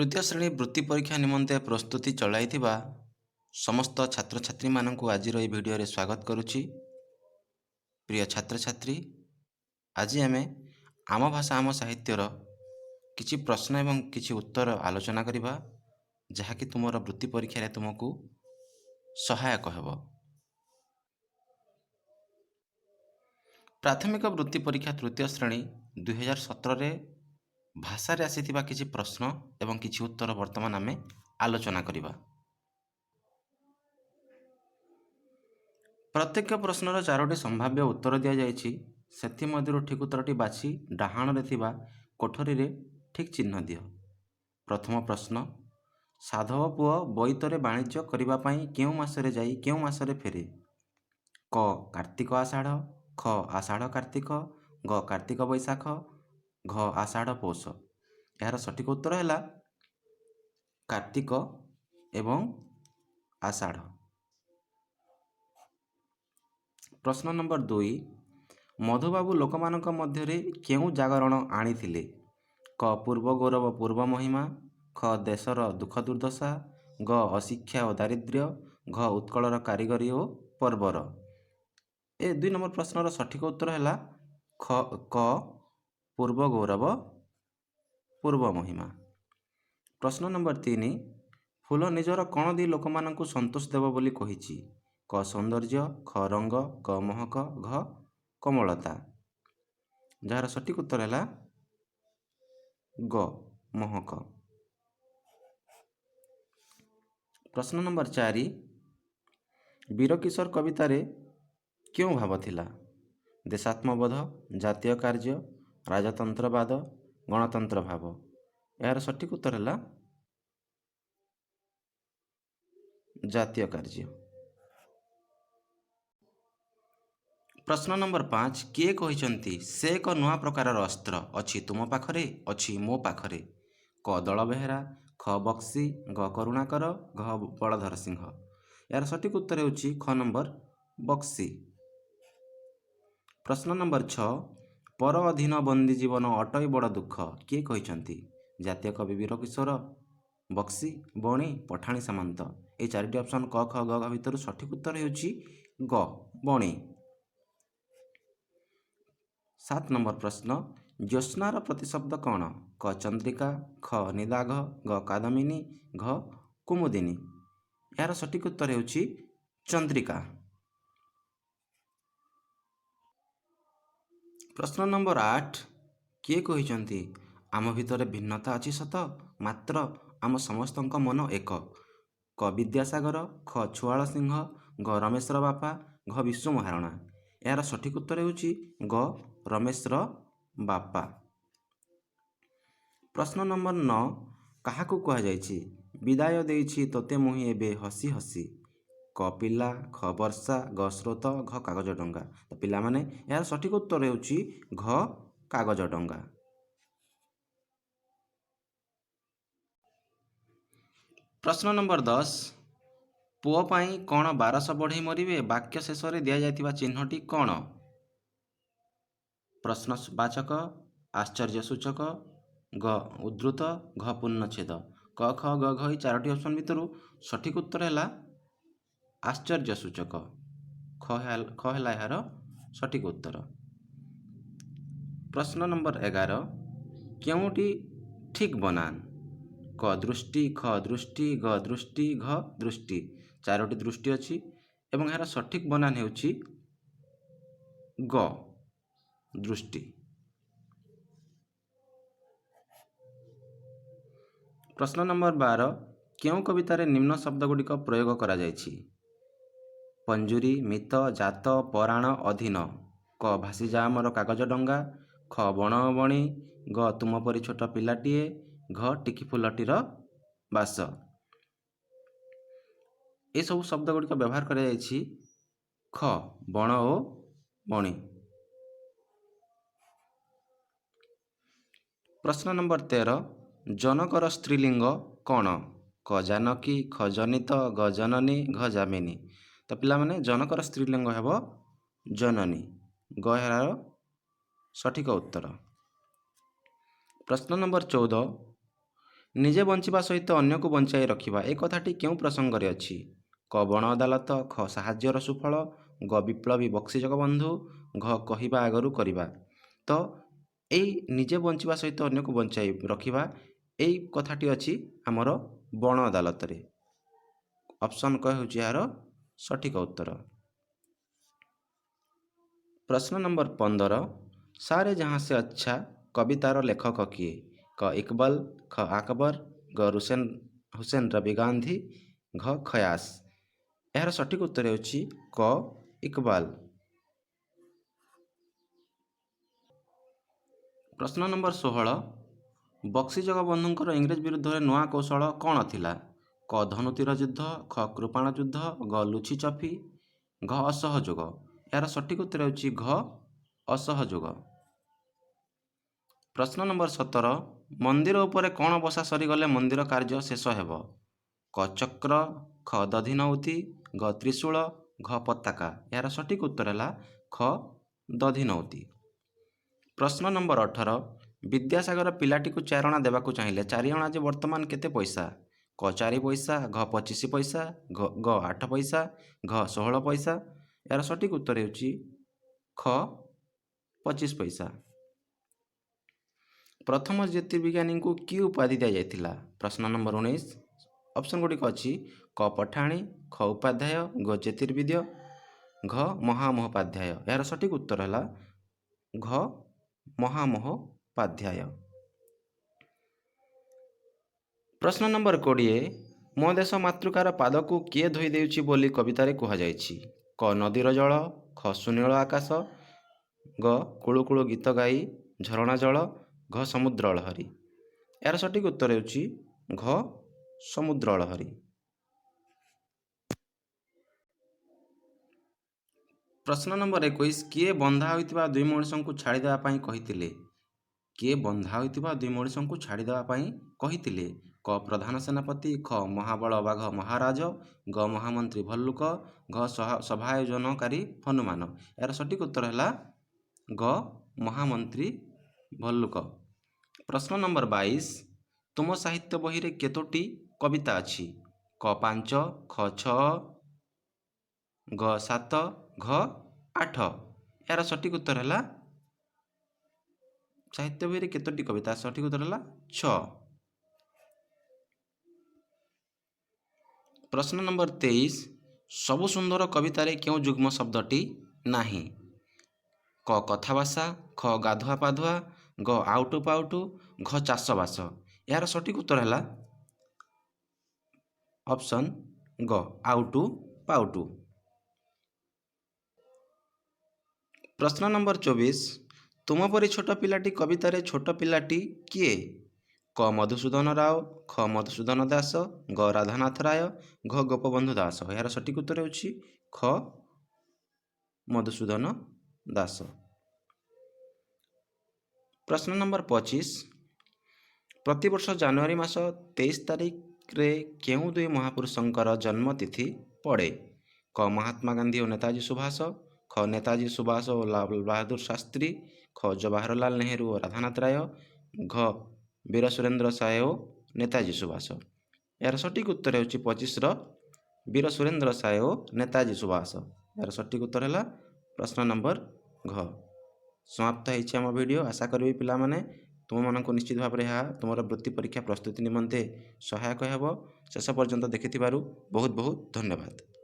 ତୃତୀୟ ଶ୍ରେଣୀ ବୃତ୍ତି ପରୀକ୍ଷା ନିମନ୍ତେ ପ୍ରସ୍ତୁତି ଚଳାଇଥିବା ସମସ୍ତ ଛାତ୍ରଛାତ୍ରୀମାନଙ୍କୁ ଆଜିର ଏହି ଭିଡ଼ିଓରେ ସ୍ୱାଗତ କରୁଛି। ପ୍ରିୟ ଛାତ୍ରଛାତ୍ରୀ, ଆଜି ଆମେ ଆମ ଭାଷା ଆମ ସାହିତ୍ୟର କିଛି ପ୍ରଶ୍ନ ଏବଂ କିଛି ଉତ୍ତର ଆଲୋଚନା କରିବା, ଯାହାକି ତୁମର ବୃତ୍ତି ପରୀକ୍ଷାରେ ତୁମକୁ ସହାୟକ ହେବ। ପ୍ରାଥମିକ ବୃତ୍ତି ପରୀକ୍ଷା ତୃତୀୟ ଶ୍ରେଣୀ 2017ରେ ଭାଷାରେ ଆସିଥିବା କିଛି ପ୍ରଶ୍ନ ଏବଂ କିଛି ଉତ୍ତର ବର୍ତ୍ତମାନ ଆମେ ଆଲୋଚନା କରିବା। ପ୍ରତ୍ୟେକ ପ୍ରଶ୍ନର ଚାରୋଟି ସମ୍ଭାବ୍ୟ ଉତ୍ତର ଦିଆଯାଇଛି। ସେଥିମଧ୍ୟରୁ ଠିକ୍ ଉତ୍ତରଟି ବାଛି ଡାହାଣରେ ଥିବା କୋଠରୀରେ ଠିକ୍ ଚିହ୍ନ ଦିଅ। ପ୍ରଥମ ପ୍ରଶ୍ନ, ସାଧବ ପୁଅ ବୋଇତରେ ବାଣିଜ୍ୟ କରିବା ପାଇଁ କେଉଁ ମାସରେ ଯାଇ କେଉଁ ମାସରେ ଫେରେ? କ କାର୍ତ୍ତିକ ଆଷାଢ଼, ଖ ଆଷାଢ଼ କାର୍ତ୍ତିକ, ଗ କାର୍ତ୍ତିକ ବୈଶାଖ, ଘ ଆଷାଢ଼ ପୌଷ। ଏହାର ସଠିକ୍ ଉତ୍ତର ହେଲା କାର୍ତ୍ତିକ ଏବଂ ଆଷାଢ଼। ପ୍ରଶ୍ନ ନମ୍ବର 2, ମଧୁବାବୁ ଲୋକମାନଙ୍କ ମଧ୍ୟରେ କେଉଁ ଜାଗରଣ ଆଣିଥିଲେ? କ ପୂର୍ବ ଗୌରବ ପୂର୍ବ ମହିମା, ଖ ଦେଶର ଦୁଃଖ ଦୁର୍ଦ୍ଦଶା, ଗ ଅଶିକ୍ଷା ଓ ଦାରିଦ୍ର୍ୟ, ଘ ଉତ୍କଳର କାରିଗରୀ ଓ ପର୍ବର। ଏ 2 ନମ୍ବର ପ୍ରଶ୍ନର ସଠିକ୍ ଉତ୍ତର ହେଲା ଖ କ ପୂର୍ବ ଗୌରବ ପୂର୍ବ ମହିମା। ପ୍ରଶ୍ନ ନମ୍ବର 3, ଫୁଲ ନିଜର କ'ଣ ଦେଇ ଲୋକମାନଙ୍କୁ ସନ୍ତୋଷ ଦେବ ବୋଲି କହିଛି? କ ସୌନ୍ଦର୍ଯ୍ୟ, ଖ ରଙ୍ଗ, ଗ ମହକ, ଘ କୋମଳତା। ଯାହାର ସଠିକ୍ ଉତ୍ତର ହେଲା ଗ ମହକ। ପ୍ରଶ୍ନ ନମ୍ବର 4, ବୀରକିଶୋର କବିତାରେ କେଉଁ ଭାବ ଥିଲା? ଦେଶାତ୍ମବୋଧ, ଜାତୀୟ କାର୍ଯ୍ୟ, ରାଜତନ୍ତ୍ରବାଦ, ଗଣତନ୍ତ୍ର ଭାବ। ଏହାର ସଠିକ୍ ଉତ୍ତର ହେଲା ଜାତୀୟ କାର୍ଯ୍ୟ। ପ୍ରଶ୍ନ ନମ୍ବର 5, କିଏ କହିଛନ୍ତି ସେ ଏକ ନୂଆ ପ୍ରକାରର ଅସ୍ତ୍ର ଅଛି ତୁମ ପାଖରେ ଅଛି ମୋ ପାଖରେ? କ ଦଳ ବେହେରା, ଖ ବକ୍ସି, ଗ କରୁଣାକର, ଘ ବଳଧର ସିଂହ। ଏହାର ସଠିକ୍ ଉତ୍ତର ହେଉଛି ଖ ନମ୍ବର ବକ୍ସି। ପ୍ରଶ୍ନ ନମ୍ବର 6, ପର ଅଧୀନ ବନ୍ଦୀ ଜୀବନ ଅଟଇ ବଡ଼ ଦୁଃଖ କିଏ କହିଛନ୍ତି? ଜାତୀୟ କବି ବୀରକିଶୋର, ବକ୍ସି, ବଣି, ପଠାଣି ସାମନ୍ତ। ଏହି ଚାରିଟି ଅପସନ୍ କ ଖ ଗ ଘ ଭିତରୁ ସଠିକ୍ ଉତ୍ତର ହେଉଛି ଗ ବଣି। 7 ନମ୍ବର ପ୍ରଶ୍ନ, ଜ୍ୟୋତ୍ସ୍ନାର ପ୍ରତିଶବ୍ଦ କ'ଣ? କ ଚନ୍ଦ୍ରିକା, ଖ ନିଦାଘ, ଗ କାଦମିନୀ, ଘ କୁମୁଦିନୀ। ଏହାର ସଠିକ୍ ଉତ୍ତର ହେଉଛି ଚନ୍ଦ୍ରିକା। ପ୍ରଶ୍ନ ନମ୍ବର 8, କିଏ କହିଛନ୍ତି ଆମ ଭିତରେ ଭିନ୍ନତା ଅଛି ସତ, ମାତ୍ର ଆମ ସମସ୍ତଙ୍କ ମନ ଏକ? କ ବିଦ୍ୟାସାଗର, ଖ ଛୁଆଳ ସିଂହ, ଗ ରମେଶର ବାପା, ଘ ବିଶୁ ମହାରଣା। ଏହାର ସଠିକ୍ ଉତ୍ତର ହେଉଛି ଗ ରମେଶର ବାପା। ପ୍ରଶ୍ନ ନମ୍ବର 9, କାହାକୁ କୁହାଯାଇଛି ବିଦାୟ ଦେଇଛି ତୋତେ ମୁହିଁ ଏବେ ହସି ହସି? କ ପିଲା, ଖ ବର୍ଷା, ଗ ସ୍ରୋତ, ଘ କାଗଜ ଡଙ୍ଗା। ତ ପିଲାମାନେ, ଏହାର ସଠିକ୍ ଉତ୍ତର ହେଉଛି ଘ କାଗଜ ଡଙ୍ଗା। ପ୍ରଶ୍ନ ନମ୍ବର 10, ପୁଅ ପାଇଁ କ'ଣ 1200 ବଢ଼େଇ ମରିବେ ବାକ୍ୟ ଶେଷରେ ଦିଆଯାଇଥିବା ଚିହ୍ନଟି କ'ଣ? ପ୍ରଶ୍ନବାଚକ, ଆଶ୍ଚର୍ଯ୍ୟ ସୂଚକ, ଗ ଉଦ୍ଧୃତ, ଘ ପୂର୍ଣ୍ଣଚ୍ଛେଦ। କ ଖ ଗ ଘ ଏହି ଚାରୋଟି ଅପସନ୍ ଭିତରୁ ସଠିକ୍ ଉତ୍ତର ହେଲା ଆଶ୍ଚର୍ଯ୍ୟ ସୂଚକ। ଖ ହେଲା ଏହାର ସଠିକ୍ ଉତ୍ତର। ପ୍ରଶ୍ନ ନମ୍ବର 11, କେଉଁଟି ଠିକ୍ ବନାନ? କ ଦୃଷ୍ଟି, ଖ ଦୃଷ୍ଟି, ଗ ଦୃଷ୍ଟି, ଘ ଦୃଷ୍ଟି। ଚାରୋଟି ଦୃଷ୍ଟି ଅଛି ଏବଂ ଏହାର ସଠିକ୍ ବନାନ ହେଉଛି ଗ ଦୃଷ୍ଟି। ପ୍ରଶ୍ନ ନମ୍ବର 12, କେଉଁ କବିତାରେ ନିମ୍ନ ଶବ୍ଦଗୁଡ଼ିକ ପ୍ରୟୋଗ କରାଯାଇଛି? ପଞ୍ଜୁରୀ, ମିତ, ଜାତ, ପରାଣ, ଅଧୀନ। କ ଭାସିଯା ଆମର କାଗଜ ଡଙ୍ଗା, ଖ ବଣ ବଣି, ଗ ତୁମ ପରି ଛୋଟ ପିଲାଟିଏ, ଘ ଟିକି ଫୁଲଟିର ବାସ। ଏସବୁ ଶବ୍ଦ ଗୁଡ଼ିକ ବ୍ୟବହାର କରାଯାଇଛି ଖ ବଣ ଓ ବଣି। ପ୍ରଶ୍ନ ନମ୍ବର 13, ଜନକର ସ୍ତ୍ରୀଲିଙ୍ଗ କ'ଣ? କ ଜାନକୀ, ଖ ଜନିତ, ଗ ଜନନୀ, ଘ ଯାମିନୀ। ତ ପିଲାମାନେ, ଜନକର ସ୍ତ୍ରୀଲିଙ୍ଗ ହେବ ଜନନୀ। ଗ ଏହାର ସଠିକ ଉତ୍ତର। ପ୍ରଶ୍ନ ନମ୍ବର 14, ନିଜେ ବଞ୍ଚିବା ସହିତ ଅନ୍ୟକୁ ବଞ୍ଚାଇ ରଖିବା, ଏ କଥାଟି କେଉଁ ପ୍ରସଙ୍ଗରେ ଅଛି? କ ବଣ ଅଦାଲତ, ଖ ସାହାଯ୍ୟର ସୁଫଳ, ଗ ବିପ୍ଳବୀ ବକ୍ସି ଜଗବନ୍ଧୁ, ଘ କହିବା ଆଗରୁ କରିବା। ତ ଏଇ ନିଜେ ବଞ୍ଚିବା ସହିତ ଅନ୍ୟକୁ ବଞ୍ଚାଇ ରଖିବା, ଏଇ କଥାଟି ଅଛି ଆମର ବଣ ଅଦାଲତରେ। ଅପସନ୍ କ ହେଉଛି ଏହାର ସଠିକ ଉତ୍ତର। ପ୍ରଶ୍ନ ନମ୍ବର 15, ସାରେ ଜହାଁ ସେ ଅଚ୍ଛା କବିତାର ଲେଖକ କିଏ? କ ଇକବଲ, ଖ ଆକବର, ଗ ହୁସେନ ରବି ଗାନ୍ଧୀ, ଘ ଖୟାସ। ଏହାର ସଠିକ ଉତ୍ତର ହେଉଛି କ ଇକବାଲ। ପ୍ରଶ୍ନ ନମ୍ବର 16, ବକ୍ସି ଜଗବନ୍ଧୁଙ୍କର ଇଂରେଜ ବିରୁଦ୍ଧରେ ନୂଆ କୌଶଳ କ'ଣ ଥିଲା? କ ଧନୁତୀର ଯୁଦ୍ଧ, ଖ କୃପାଣ ଯୁଦ୍ଧ, ଗ ଲୁଛି ଚଫି, ଘ ଅସହଯୋଗ। ଏହାର ସଠିକ ଉତ୍ତର ହେଉଛି ଘ ଅସହଯୋଗ। ପ୍ରଶ୍ନ ନମ୍ବର 17, ମନ୍ଦିର ଉପରେ କ'ଣ ବସା ସରିଗଲେ ମନ୍ଦିର କାର୍ଯ୍ୟ ଶେଷ ହେବ? କ ଚକ୍ର, ଖ ଦଧିନଉତି, ଗ ତ୍ରିଶୂଳ, ଘ ପତାକା। ଏହାର ସଠିକ ଉତ୍ତର ହେଲା ଖ ଦଧିନଉତି। ପ୍ରଶ୍ନ ନମ୍ବର 18, ବିଦ୍ୟାସାଗର ପିଲାଟିକୁ ଚାରଣା ଦେବାକୁ ଚାହିଁଲେ। ଚାରିଅଣା ଯେ ବର୍ତ୍ତମାନ କେତେ ପଇସା? କ 4 ପଇସା, ଘ 25 ପଇସା, ଗ 8 ପଇସା, ଘ 16 ପଇସା। ଏହାର ସଠିକ ଉତ୍ତର ହେଉଛି ଖ 25 ପଇସା। ପ୍ରଥମ ଜ୍ୟୋତିର୍ବିଜ୍ଞାନୀଙ୍କୁ କି ଉପାଧି ଦିଆଯାଇଥିଲା? ପ୍ରଶ୍ନ ନମ୍ବର 19, ଅପସନ୍ ଗୁଡ଼ିକ ଅଛି କ ପଠାଣୀ, ଖ ଉପାଧ୍ୟାୟ, ଗ ଜ୍ୟୋତିର୍ବିଦ, ଘ ମହାମହୋପାଧ୍ୟାୟ। ଏହାର ସଠିକ ଉତ୍ତର ହେଲା ଘ ମହାମହୋପାଧ୍ୟାୟ। ପ୍ରଶ୍ନ ନମ୍ବର 20, ମୋ ଦେଶ ମାତୃକାର ପାଦକୁ କିଏ ଧୋଇ ଦେଉଛି ବୋଲି କବିତାରେ କୁହାଯାଇଛି? କ ନଦୀର ଜଳ, ଖ ସୁନୀଳ ଆକାଶ, ଗ କୁଳୁକୁଳୁ ଗୀତ ଗାଇ ଝରଣା ଜଳ, ଘ ସମୁଦ୍ର ଲହରୀ। ଏହାର ସଠିକ ଉତ୍ତର ହେଉଛି ଘ ସମୁଦ୍ର ଲହରୀ। ପ୍ରଶ୍ନ ନମ୍ବର 21, କିଏ ବନ୍ଧା ହୋଇଥିବା ଦୁଇ ମଣିଷଙ୍କୁ ଛାଡ଼ିଦେବା ପାଇଁ କହିଥିଲେ? କିଏ ବନ୍ଧା ହୋଇଥିବା ଦୁଇ ମଣିଷଙ୍କୁ ଛାଡ଼ିଦେବା ପାଇଁ କହିଥିଲେ? କ ପ୍ରଧାନ ସେନାପତି, ଖ ମହାବଳ ବାଘ ମହାରାଜ, ଗ ମହାମନ୍ତ୍ରୀ ଭଲ୍ଲୁକ, ଘ ସଭାୟୋଜନକାରୀ ହନୁମାନ। ଏହାର ସଠିକ ଉତ୍ତର ହେଲା ଗ ମହାମନ୍ତ୍ରୀ ଭଲ୍ଲୁକ। ପ୍ରଶ୍ନ ନମ୍ବର 22, ତୁମ ସାହିତ୍ୟ ବହିରେ କେତୋଟି କବିତା ଅଛି? କ 5, ଖ 6, ଗ 7, ଘ 8। ଏହାର ସଠିକ ଉତ୍ତର ହେଲା ସାହିତ୍ୟ ବହିରେ କେତୋଟି କବିତା, ସଠିକ ଉତ୍ତର ହେଲା 6। ପ୍ରଶ୍ନ ନମ୍ବର 23, ସବୁ ସୁନ୍ଦର କବିତାରେ କେଉଁ ଯୁଗ୍ମ ଶବ୍ଦଟି ନାହିଁ? କ କଥାଭାଷା, ଖ ଗାଧୁଆ ପାଧୁଆ, ଗ ଆଉଟୁ ପାଉଟୁ, ଘ ଚାଷବାସ। ଏହାର ସଠିକ ଉତ୍ତର ହେଲା ଅପସନ୍ ଗ ଆଉଟୁ ପାଉଟୁ। ପ୍ରଶ୍ନ ନମ୍ବର 24, ତୁମ ପରି ଛୋଟ ପିଲାଟି କବିତାରେ ଛୋଟ ପିଲାଟି କିଏ? କ ମଧୁସୂଦନ ରାଓ, ଖ ମଧୁସୂଦନ ଦାସ, ଗ ରାଧାନାଥ ରାୟ, ଘ ଗୋପବନ୍ଧୁ ଦାସ। ଏହାର ସଠିକ ଉତ୍ତର ହେଉଛି ଖ ମଧୁସୂଦନ ଦାସ। ପ୍ରଶ୍ନ ନମ୍ବର 25, ପ୍ରତିବର୍ଷ ଜାନୁଆରୀ ମାସ 23 ତାରିଖରେ କେଉଁ ଦୁଇ ମହାପୁରୁଷଙ୍କର ଜନ୍ମତିଥି ପଡ଼େ? କ ମହାତ୍ମା ଗାନ୍ଧୀ ଓ ନେତାଜୀ ସୁଭାଷ, ଖ ନେତାଜୀ ସୁଭାଷ ଓ ଲାଲ ବାହାଦୁର ଶାସ୍ତ୍ରୀ, ଖ ଜବାହରଲାଲ ନେହେରୁ ଓ ରାଧାନାଥ ରାୟ, ଘ ବୀର ସୁରେନ୍ଦ୍ର ସାଏ ଓ ନେତାଜୀ ସୁଭାଷ। ଏହାର ସଠିକ ଉତ୍ତର ହେଉଛି 25ର ବୀର ସୁରେନ୍ଦ୍ର ସାଏ ଓ ନେତାଜୀ ସୁଭାଷ। ଏହାର ସଠିକ ଉତ୍ତର ହେଲା ପ୍ରଶ୍ନ ନମ୍ବର ଘ। ସମାପ୍ତ ହେଇଛି ଆମ ଭିଡ଼ିଓ। ଆଶା କରିବି ପିଲାମାନେ ତୁମମାନଙ୍କୁ ନିଶ୍ଚିତ ଭାବରେ ଏହା ତୁମର ବୃତ୍ତି ପରୀକ୍ଷା ପ୍ରସ୍ତୁତି ନିମନ୍ତେ ସହାୟକ ହେବ। ଶେଷ ପର୍ଯ୍ୟନ୍ତ ଦେଖିଥିବାରୁ ବହୁତ ବହୁତ ଧନ୍ୟବାଦ।